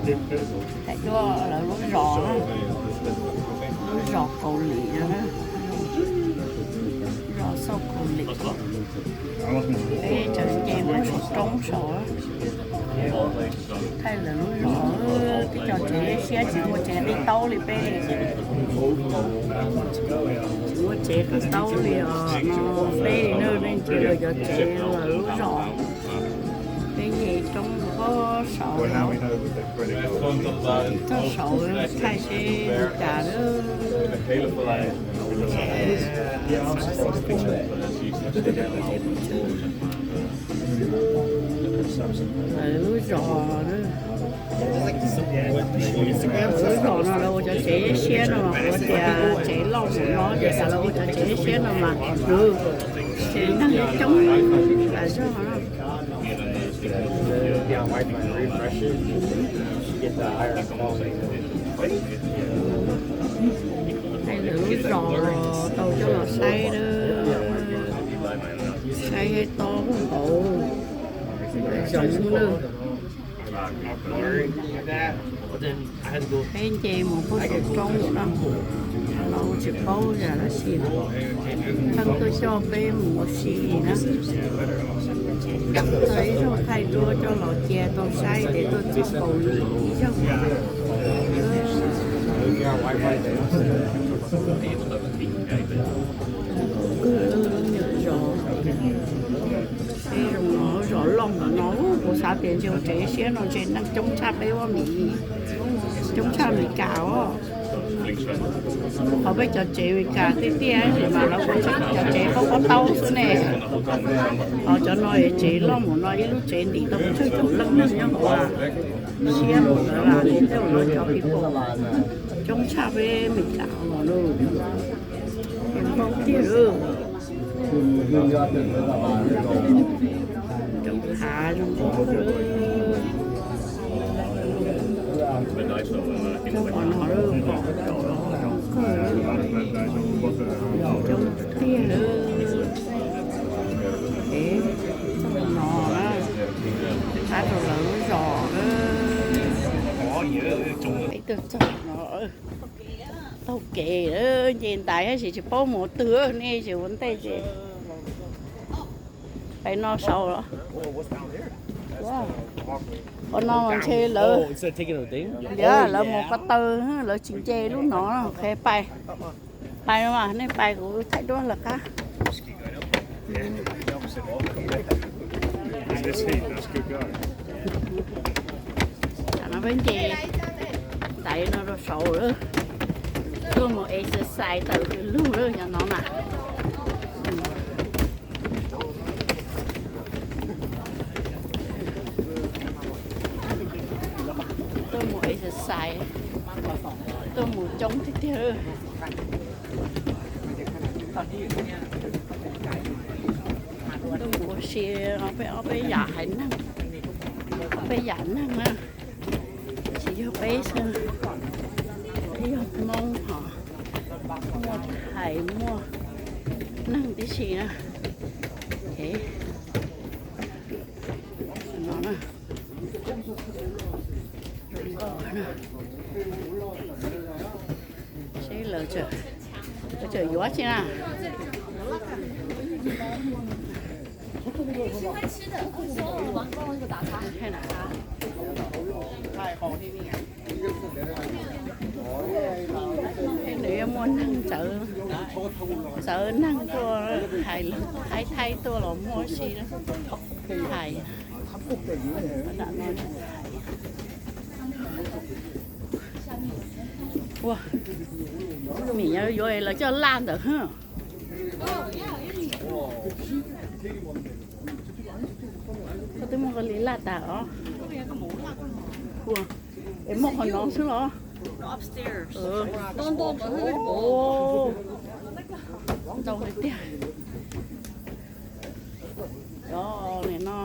Thaij duab lawv lub zos, lub zos Kaus Lim no, zos xauj Kaus Lim. Peb tseem nce mus saum roob saud, thaij lawv lub zos. Tib co tsev siab tsis muaj tsev qhib taub li peb li. Tsis muaj tsev qhib taub li os no, peb li na, nej ntsia lawv cov tsev, lawv lub zos. Peb nce roob pob saud, txog saud thaij seb li cas lawm. Lawv lub zos, lub zos no lawv ua cov tsev siab no mas kuv tias tsev loj mus no ces cas lawv ua cov tsev siab no mas, ces neeg coob tas zog no. Lawv lub zos tau coj los saib, saib tob nkaus, zoov lawm. Peb nce mus puag saum roob no, los tsis paub zam dab tsi, pheej tuaj coj peb mus ua si na. Tau ib zaug thaij duab coj los cia tau saib ces tuaj txog Kaus Lim ib zaug. Zoo kawg lub nyuam zos. Peb zoo no, zos loj ntawm no, kuv xav tias ntshe ua tsev siab no ntshe neeg coob tshaj peb ua Mis, coob tshaj Amelikas os. Qhov peb cov tsev Amelikas tiaj tiaj tab sis mas lawv ua cov tsev pob pob taub xwb ne. Ho cov no tsev loj mus no ib lub tsev ntim tau tsawg caum leej neeg nyob hauv, siab mus lawm, tej no cov people coob tshaj peb Amelikas os. Zoo nkauj tiag lawm. Coob hav zoo nkauj lawm. Cov qhov no lawm pom tau zoo kawg, coob tiag lawm. Es txog no na, pab rau lawv lub zos lawm. Peb tuaj txog no, taug kev lawm, nce ntaiv tab sis tsis paub mus twg, nej tsis ua ntej ces pais no saud los. Ua no mas ntshe lawv, lawv mus ko taw, lawv tsis nce lub no, qhia pais, pais no mas nej pais kuv thaij duab lawv qab. Tam no peb nce ntaiv no rau saud lawm, tuaj mus exercise tawm lug lawm cov no mas. Tuaj mus exercise, tuaj mus coob tiag tiag. Tuaj mus ua si, ob peb, ob peb yam haiv neeg, ob peb yam neeg na. Tsis yog peb xwb, peb yog Hmoob hos, muaj hais muaj neeg tib si na. No, seb lawv, lawv tseem yuav tsi na. Nws yuav muaj neeg ntxawv, ntxawv neeg tuaj hais lus Thaib Thaib tuaj los muaj si hais. Ua, Mim yuav lawv coj laj ntawm. Koj twb muaj koj li laj tas os. Es muaj qhov no xwb los? Ntau tiag tiag. Cov nim no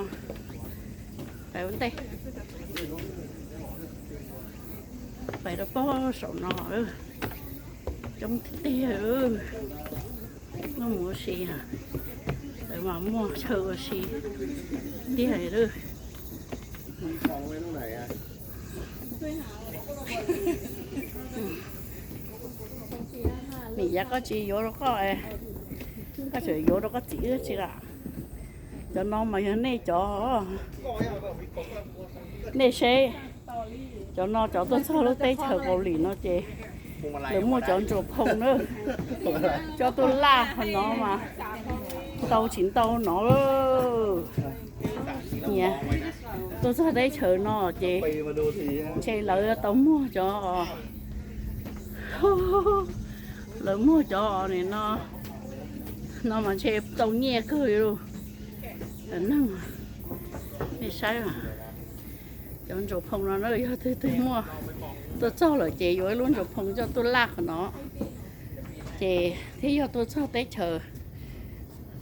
pais ua ntej, pais rau pob saum no, coob tiag tiag. Noj mus ua si, lawv mas muaj chaw ua si tiag lawm. Yav koj tsis yuav rau koj, koj tseem yuav rau koj txiv wb tsis lam. Cov no mas yog nej cov, nej seb, cov no cov tuaj txog lub teb chaws Kaus Lim no ces lawv muaj cov ntsuas phoo na, coj tuaj laj qhov no mas ntau tsis ntau no. Niam, tuaj txog teb chaws no ces ntshe lawv tau muag cov, lawv muag cov nim no, no mas ntshe tau nyiaj kawg li. Neeg, nej saib, cov ntsuas phoo no na yog twg twg muaj tuaj txog lawm ces yuav ib lub ntsuas phoo coj tuaj laj qhov no, ces thiaj yog tuaj txog teb chaws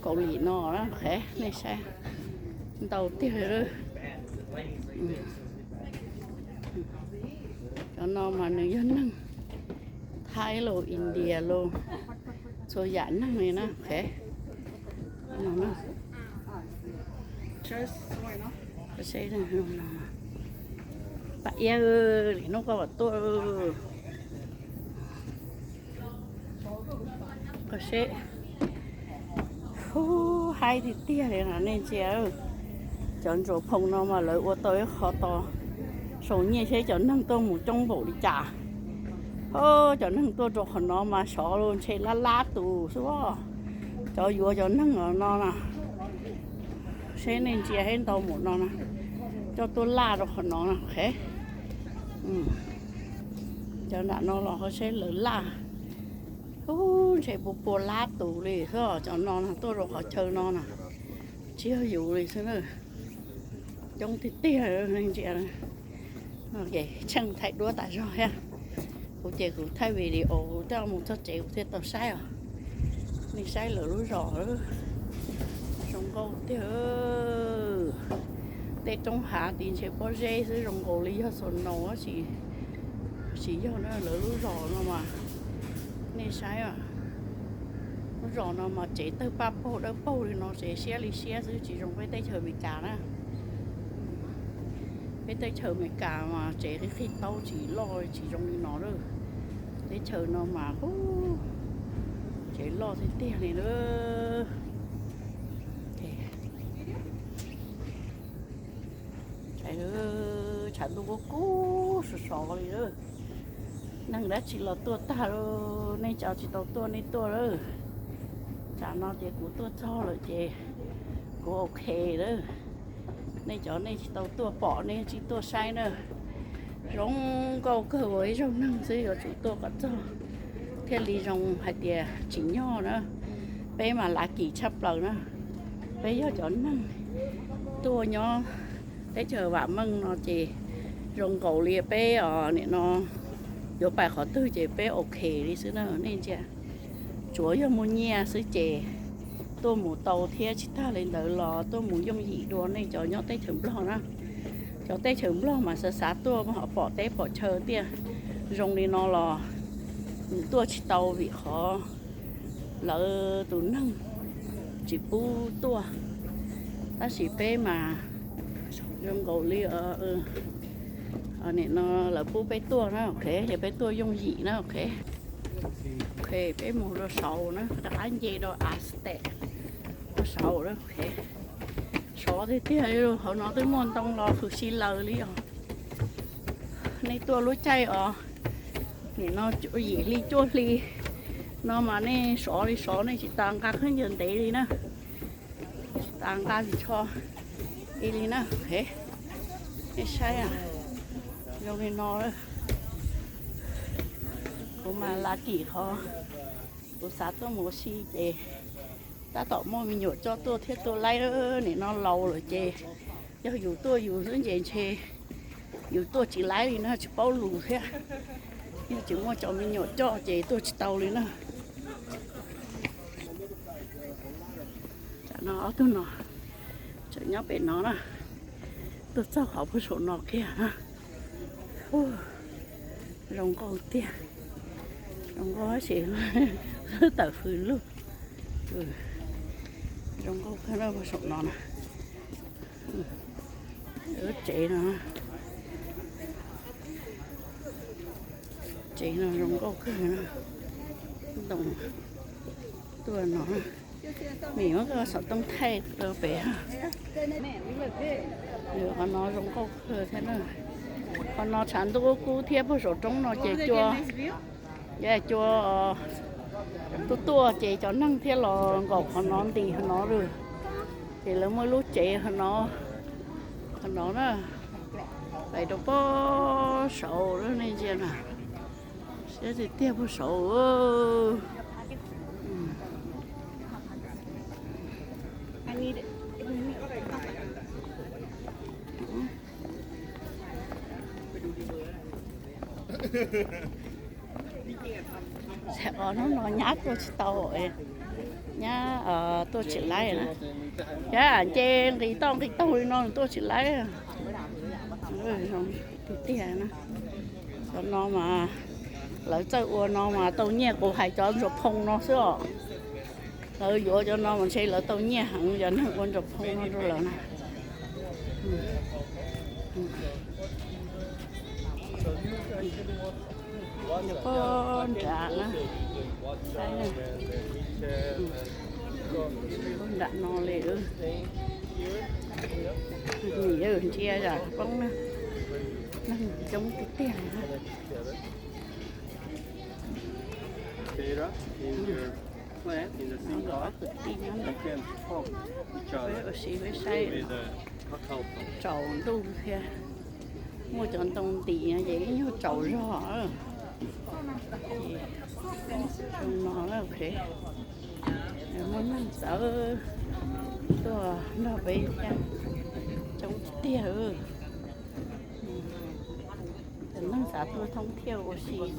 Kaus Lim no. Nej saib, ntau tiag li. Cov no mas nws yog neeg Thaib los India los, txhua yam neeg li na. Pam Iab, lwm hnub koj mam tuaj. Koj seb, haib tiag tiag li na nej ntsia. Cov ntsuas phoo no mas lawv ua tau ib qho to sau nyiaj seb cov neeg tuaj mus coob npaum li cas. Cov neeg tuaj rau qhov no mas sov los ntshe lab lab tus xwb. Cov yuav cov neeg no na, seb nej ntsia seb ntau npaum no na, coj tuaj laj rau qhov no na. Cov nram no los qhov seb lawv laj, ntshe pua pua lab tus li xwb. Cov no na tuaj rau qhov chaw no na, tsis yog yus li xwb na. Coob tiag tiag, nej ntsia. Tsheej thaij duab tas zog thiab. Kuv ces kuv thaij video kuv coj mus txog tsev kuv thiaj tau saib os. Nej saib lawv lub zos, zoo nkauj tiag. Tej roob hav tid ntshe pob zeb xwb, zoo nkaus li yog snow, tsis yog na. Lawv lub zos no mas, nej saib, lub zos no mas tsev tawg paj paug dawb paug li no, tsev siab li siab xwb, tsis zoo peb teb chaws Amelikas na. Peb teb chaws Amelikas mas tsev qhib qhib taub tsis loj tsis zoo li no lawm. Teb chaws no mas tsev loj tiag tiag li na. Tshav ntuj kub kub sov sov li lawm. Neeg dab tsi los tuaj tag lawm, nej cov tsis tau tuaj nej tuaj lawm. Tsam no ces kuv tuaj txog lawm ces kuv ok lawm. Nej cov nej tsis tau tuaj pom nej tsis tuaj saib na. Zoo nkauj kawg, ua ib zaug neeg xwb yuav tsum tuaj kom txog thiaj li zoo hais tias tsim nyog na. Peb mas lav kim tshaj plaws na. Peb yog cov neeg tuaj nyob teb chaws vam meej no ces zoo nkaus li peb os nim no yuav pais qhov twg ces peb ok li xwb na nej ntsia. Tsuav yog muaj nyiaj xwb ces tuaj mus tau thiab, tsis tag li ntawd los tuaj mus yooj yim dua nej cov nyob teb chaws Nplog na. Cov teb chaws Nplog mas xav xav tuaj ho pom teb pom chaw tiaj zoo li no los tuaj tsis tau vim qhov lawv tus neeg tsis pub tuaj. Tab sis peb mas zoo nkaus li nim no lawv pub peb tuaj na, ok, ces peb tuaj yooj yim na, ok. Ok, peb mus rau saud na, rov qab nce rau Aztec rau saud na, ok. Sov tiag tiag li, hauv no twb muaj ntoo los huv si laws li os. Nej tuaj lub caij os, nim no yim hli cuaj hli no mas nej sov li sov, nej tsis tas nqa khaub ncaws ntev li na. Tsis tas nqa tsho li na. Nej saib, zoo li no. Kuv mas lav kim qhov kuv xav tuaj mus ua si ces tab tom muaj me nyuam coj tuaj thiab tuaj laib. Nim no laus lawm ces yog yus tuaj yus xwb ces ntshe yus tuaj tsis laib li na, tsis paub lus thiab. Yog tsis muaj cov me nyuam coj ces tuaj tsis tau li na. Tam no ob tug no tseem nyob pem no na, tuaj txog qhov puag saum no kiag na. Zoo nkauj tiag, zoo nkauj tab sis tawm fws lug. Zoo nkauj kawg na, puag saum no na. Lub tsev no, tsev no zoo nkauj kawg na. Tuaj no, mim muab koj xov tooj thaij rau pem. Qhov no zoo nkauj kawg thiab na. Qhov no tshav ntuj kub kub thiab puag saum roob no ces cua, cua tuaj tuaj ces cov neeg thiaj los nkaum qhov no nti qhov no lawm. Ces lawv muaj ib lub tsev qhov no, qhov no na, pais rau puag saud nej ntsia na. Siab tiag tiag puag saud. Hnub no nyab tuaj tsis tau, nyab tuaj tsis laib na. Yam nce nqis toj nqis taug li no tuaj tsis laib. Tiag tiag na. Cov no mas lawv txawj ua no mas tau nyiaj, kuv hais cov ntsuas phoo no xwb os. Lawv yuav cov no mas ntshe lawv tau nyiaj heev, cov neeg ua ntsuas phoo no rau lawv na. Nram no li, ntsia zam poob na, neeg coob tiag tiag. Kwv tij nyob ntawd, peb ua si peb saib, tsaus ntuj thiab, muaj cov ntoo ntim no ces ib nyuag tsaus zog. Ces no muaj neeg txawv tuaj nrog peb thiab, coob tiag. Cov neeg xav tuaj thoob thiaj ua si ces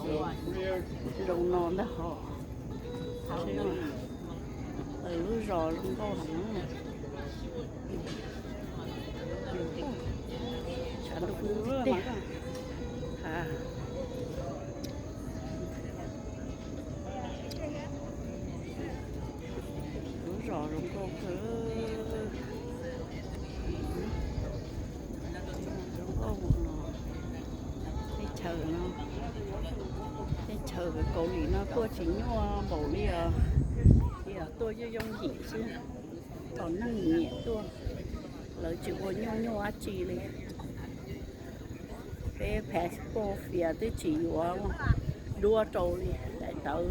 zoo no ntag hos. Lub zos zoo nkauj heev. Tshav ntuj kub tiag. Lub zos zoo nkauj kawg. Zoo nkauj no, teb chaws no, teb chaws Kaus Lim no tuaj tsis nyuaj npaum li os, li os tuaj yooj yooj yim xwb. Thaum neeg nyiam tuaj, lawv tsis ua nyuaj nyuaj dab tsi li. Peb passport fias twb tsis yuav duab rau li, daim ntawv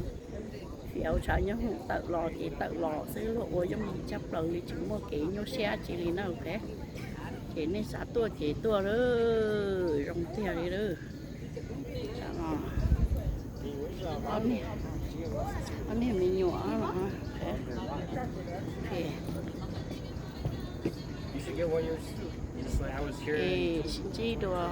fias ua tshav nyob hoom tawm los ces tawm los xwb, luag ua yooj yim tshaj plaws li, tsis muaj kev nyuaj siab dab tsi li na. Ces nej xav tuaj ces tuaj lawm, zoo tiag li lawm. Ob niag me nyuam, sib ntsib dua.